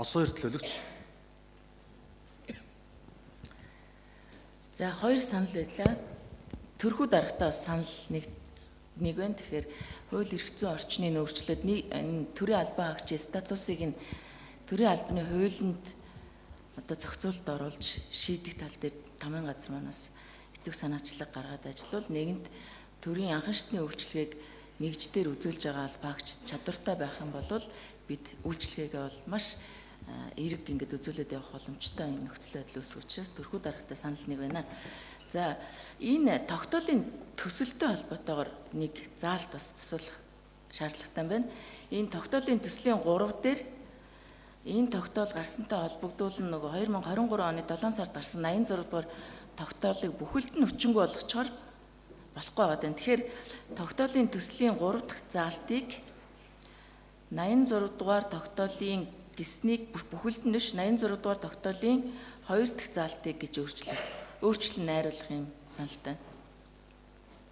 Хос хоёр төлөөлөгч. За, хоёр санал байлаа. Төрхүү дарагтаа бас санал нэг байна. Тэгэхээр хууль эрх зүйн орчны нөөцлөлд энэ төрийн албан хаагчийн статусыг нь төрийн албаны хуулинд одоо зохицуулалт оруулж шийдэх тал дээр тамын газар манаас итгэх санаачлаг гаргаад ажиллавал, нэгэнт төрийн анхан шатны үйлчилгээг нэгждэр үзүүлж байгаа албаагчд чадвартай байх юм бол бид үйлчилгээгээ бол маш эерэг ингээд үзүүлээд явах боломжтой юм нөхцөл байдал үүсэх учраас төрхүү дарагтай санал нэг байна. За, энэ тогтоолын төсөлтэй холбоотойгоор нэг заалт бас засуулах шаардлагатай байна. Энэ тогтоолын төслийн 3 дээр энэ тогтоол гарсантай холбогдуулан нөгөө 2023 оны 7 сард гарсан 86 дугаар тогтоолыг бүхэлд нь хүчингүй болгочхоор болохгүй байгаа даа. Тэгэхээр тогтоолын төслийн 3 дахь заалтыг 86 дугаар тогтоолын гиснийг бүхэлд нь биш, 86 дугаар тогтоолын 2 дахь заалтыг гэж өөрчлөх, өөрчлөн найруулах юм саналтай.